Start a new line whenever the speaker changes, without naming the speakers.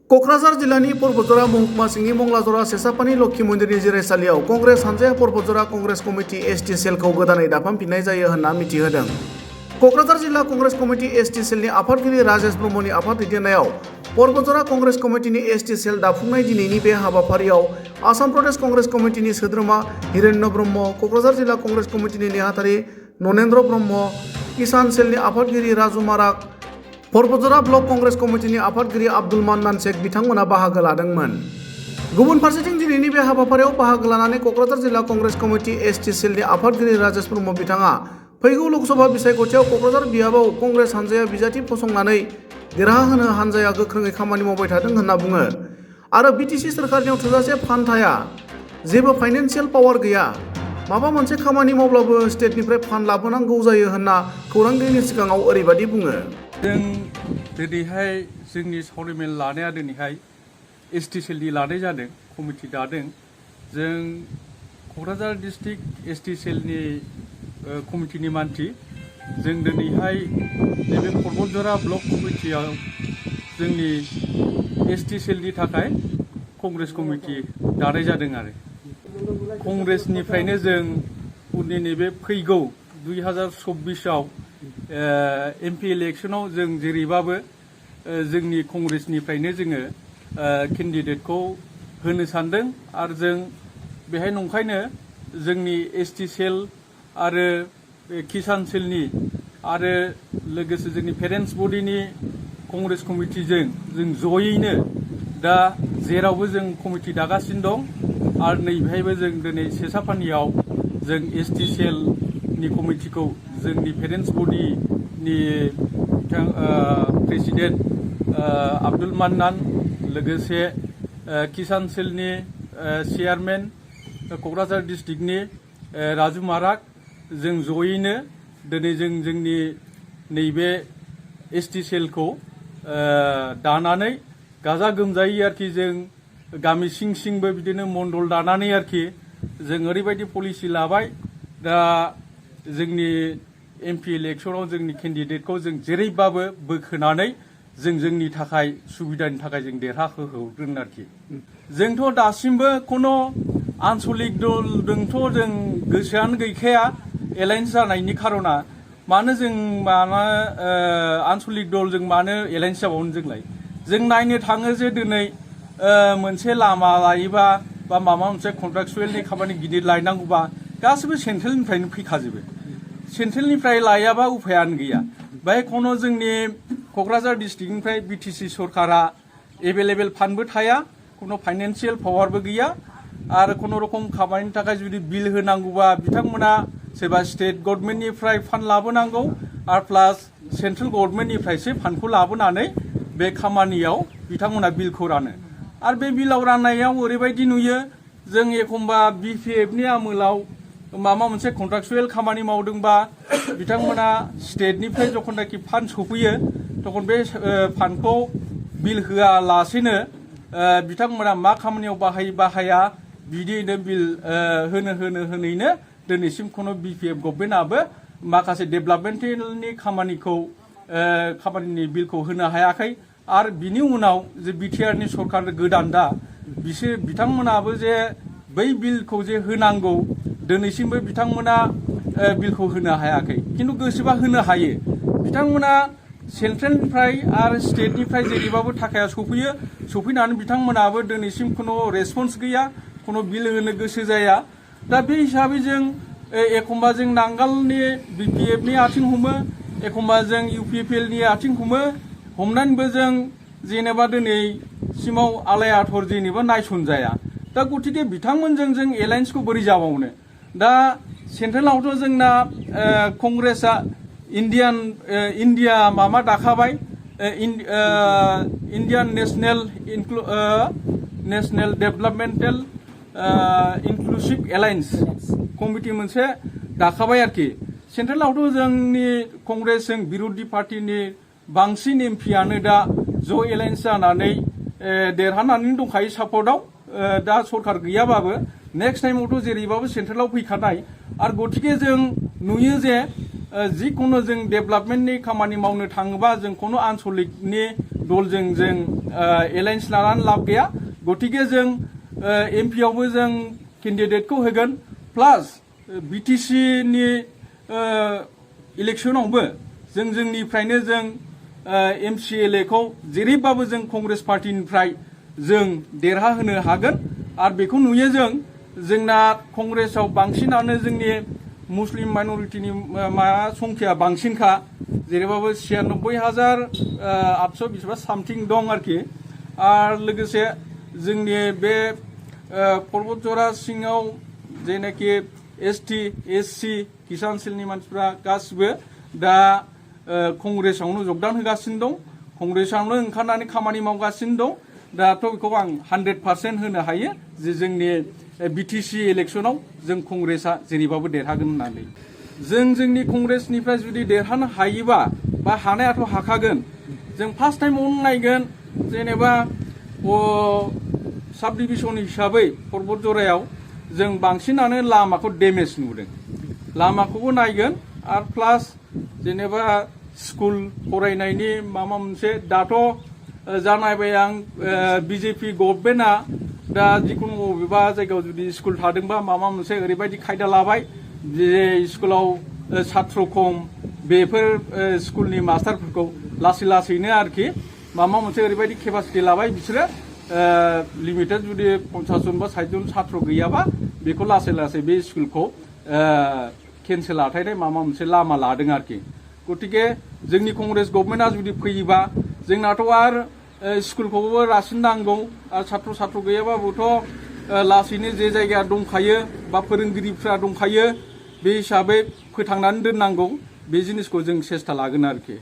क'क्राझार जिल्लानि परबतजरा महकुमा सिंनि मंगलाजरा सेसापानि लक्ष्मी मन्दिरनि जिरायसालियाव कंग्रेस हानजाया परबतजरा कंग्रेस कमिटि एसटि सेलखौ गोदानै दाफामफिननाय जायो होनना मिथिहोदों। क'क्राझार जिल्ला कंग्रेस कमिटि एसटि सेलनि आफादगिरि राजेश ब्रह्मनि आफाद दैदेननायाव परबतजरा कंग्रेस कमिटिनि एसटि सेल दाफुंनाय दिनैनि बे हाबाफारियाव आसाम प्रदेश कंग्रेस कमिटिनि सोद्रोमा हिरेन्य ब्रह्म, क'क्राझार जिल्ला कंग्रेस कमिटिनि नेहाथारि ननेन्द्र ब्रह्म, किसान सेलनि आफादगिरि राजु माराक, परबतजरा ब्लक कंग्रेस कमिटिनि आफादगिरि आब्दुल मान्नान शेख बिथांमोना बाहागो लादोंमोन। गुबुन फारसेथिं दिनैनि बे हाबाफारियाव बाहागो लानानै क'क्राझार जिल्ला कंग्रेस कमिटि एसटि सेलनि आफादगिरि राजेश ब्रह्म बिथाङा फैगौ लोकसभा बिसायख'थियाव क'क्राझार बियाबाव कंग्रेस हानजाया बिजाथि फसंनानै देरहाहोनो हानजाया गोख्रोङै खामानि मावबाय थादों होनना बुङो आरो बिटिसि सोरखारनियाव थोजासे फान्ड थाया, जेबो फाइनेन्सियेल पावार गैया, माबा मोनसे खामानि मावब्लाबो स्टेटनिफ्राय फान्ड लाबोनांगौ जायो होनना खौरांगिरिनि सिगाङाव ओरैबायदि बुङो।
जों दिनैहाय जोंनि सावरायमेल लानाया दिनैहाय एसटि सेलनि लानाय जादों, कमिटि दादों। जों क'क्राझार डिस्ट्रिक्ट एसटि सेलनि कमिटिनि मानसि जों दिनैहाय नैबे परबतजरा ब्लक कमिटियाव जोंनि एसटि सेलनि थाखाय कंग्रेस कमिटि दानाय जादों आरो कंग्रेसनिफ्रायनो जों उननि नैबे फैगौ 2024आव एमपि इलेक्सनाव जों जेरैबाबो जोंनि कंग्रेसनिफ्रायनो जोङो केन्डिडेटखौ होनो सानदों आरो जों बेहाय नंखायनो जोंनि एसटि सेल आरो किसान सेलनि आरो लोगोसे जोंनि पेरेन्टस बडिनि कंग्रेस कमिटिजों जों जयैनो दा जेरावबो जों कमिटि दागासिनो दं आरो नैबेहायबो जों दिनै सेसापानियाव जों एसटि सेलनि कमिटिखौ जोंनि पेरेन्टस बडिनि प्रेसिडेन्ट आब्दुल मान्नान लोगोसे किसान सेलनि चेयारमेन क'क्राझार डिस्ट्रिक्टनि राजु माराक जों जयैनो दिनै जों जोंनि नैबे एसटि सेलखौ दानानै गाजा गोमजायै आरोखि जों गामि सिं सिंबो बिदिनो मण्डल दानानै आरोखि जों ओरैबायदि पलिसि लाबाय दा जोंनि एमपि इलेक्सनाव जोंनि केन्डिडेटखौ जों जेरैबाबो बोखोनानै जों जोंनि थाखाय सुबिदानि थाखाय जों देरहाहोहरगोन आरोखि। जोंथ' दासिमबो खुनु आन्सलिक दलजोंथ' जों गोसोआनो गैखाया एलायन्स जानायनि खार'ना मानो जों आन्सलिक दलजों मानो एलायन्स जाबावनो जोंलाय। जों नायनो थाङो जे दिनै मोनसे लामा लायोबा बा माबा मोनसे कन्ट्राक्सुवेलनि खामानि गिदिर लायनांगौबा गासिबो सेन्ट्रेलनिफ्रायनो फैखाजोबो। सेन्ट्रेलनिफ्राय लायाबा उफायानो गैया। बेहाय खुनु जोंनि क'क्राझार डिस्ट्रिक्टनिफ्राय बिटिसि सरकारा एभेलेबेल फान्डबो थाया, खुनु फाइनेन्सियेल पावारबो गैया आरो खुनुरुखुम खामानिनि थाखाय जुदि बिल होनांगौबा बिथांमोना सोरबा स्टेट गभर्नमेन्टनिफ्राय फान्ड लाबोनांगौ आरो प्लास सेन्ट्रेल गभर्नमेन्टनिफ्रायसो फान्डखौ लाबोनानै बे खामानियाव बिथांमोना बिलखौ रानो आरो बे बिलाव राननायाव ओरैबायदि नुयो जों एखमबा बिपिएफनि आमोलाव माबा मोनसे कन्ट्राक्सुवेल खामानि मावदोंबा बिथांमोना स्टेटनिफ्राय जखननाखि फान्ड सफैयो तखन बे फान्डखौ बिल होआलासेनो बिथांमोना मा खामानियाव बाहाया बिदियैनो बिल होनैनो दिनैसिम खुनु बिपिएफ गभर्नमेन्टआबो माखासे डेभेलपमेन्टनि खामानिनि बिलखौ होनो हायाखै आरो बिनि उनाव जे बिटिआरनि सरकार गोदान दा बिथांमोनाबो जे बै बिलखौ जे होनांगौ दिनैसिमबो बिथांमोना बिलखौ होनो हायाखै खिन्थु गोसोबा होनो हायो। बिथांमोना सेन्ट्रेलनिफ्राय आरो स्टेटनिफ्राय जेरैबाबो थाखाया सफैनानै बिथांमोनाबो दिनैसिम खुनु रेसपन्स गैया, खुनु बिल होनो गोसो जाया। दा बे हिसाबै जों एखमबा जों नांगालनि बिपिएफनि आथिं हमो, एखमबा जों इउपिपिएलनि आथिं हमनानैबो जों जेनेबा दिनैसिमाव आलाय आथर जेनेबा नायसनजाया। दा गतिके बिथांमोनजों जों एलायन्सखौ बोरै जाबावनो। दा सेन्ट्रेलावथ' जोंना कंग्रेसआ इन्डिया माबा दाखाबाय Indian national developmental inclusive alliance committee मोनसे दाखाबाय आरोखि। सेन्ट्रेलावथ' जोंनि कंग्रेसजों बिर'धि पार्टिनि बांसिन एमपियानो दा ज' एलायन्स जानानै देरहानानै दंखायो सापर्टआव। दा सरकार गैयाबाबो नेक्स्ट टाइमावथ' जेरैबाबो सेन्ट्रेलाव फैखानाय आरो गतिके जों नुयो जे जिखुनु जों डेभेलपमेन्टनि खामानि मावनो थाङोबा जों खुनु आन्सलिकनि दलजों जों एलायन्स लानानै लाब गैया गतिके जों एमपि आवबो जों केन्डिडेटखौ होगोन प्लास बिटिसि नि इलेक्सनावबो जोंनिफ्रायनो जों एमसिएलए खौ जेरैबाबो जों कंग्रेस पार्टिनिफ्राय जों देरहाहोनो हागोन आरो बेखौ नुयो जोंना कंग्रेसआव बांसिनानो जोंनि मुस्लिम माइनरिटिनि संख्या बांसिनखा जेरैबाबो 96,800 बिसिबा सामथिं दं आरोखि आरो लोगोसे जोंनि बे पर्बतजरा सिङाव जेनाखि एसटि एससि किसान सेलनि मानसिफ्रा गासिबो दा कंग्रेसआवनो जगदान होगासिनो दं कंग्रेसआवनो ओंखारनानै खामानि मावगासिनो दं दाथ' बेखौ आं 100% होनो हायो जे जोंनि बिटिसि इलेक्सनाव जों कंग्रेसआ जेरैबाबो देरहागोन होननानै जोंनि कंग्रेसनिफ्राय जुदि देरहानो हायोबा बा हानायाथ' हाखागोन जों फार्स्ट टाइमावनो नायगोन जेनेबा साब डिभिजन हिसाबै पर्बतजरायाव जों बांसिनानो लामाखौ डेमेज नुदों लामाखौबो नायगोन आरो प्लास जेनेबा स्कुल फरायनायनि माबा मोनसे दाथ' जानायबाय आं बिजेपि गभर्नमेन्टआ दा जिखुनु बबेबा जायगायाव जुदि स्कुल थादोंबा माबा मोनसे ओरैबायदि खायदा लाबाय जे स्कुलाव छात्र खम बेफोर स्कुलनि मास्टारफोरखौ लासैनो आरोखि माबा मोनसे ओरैबायदि केपासिटि लाबाय बिसोरो लिमिटेड जुदि 50 जन बा 60 जन छात्र गैयाबा बेखौ लासै बे स्कुलखौ केन्सेल आथायनाय माबा मोनसे लामा लादों आरोखि गतिके जोंनि कंग्रेस गभर्नमेन्टआ जुदि फैयोबा जोंनाथ' आरो स्कुलखौबो रासिन नांगौ आरो छात्र गैयाबाबोथ' लासैनो जे जायगाया दंखायो बा फोरोंगिरिफ्रा दंखायो बे हिसाबै फोथांनानै दोननांगौ बे जिनिसखौ जों सेस्था लागोन आरोखि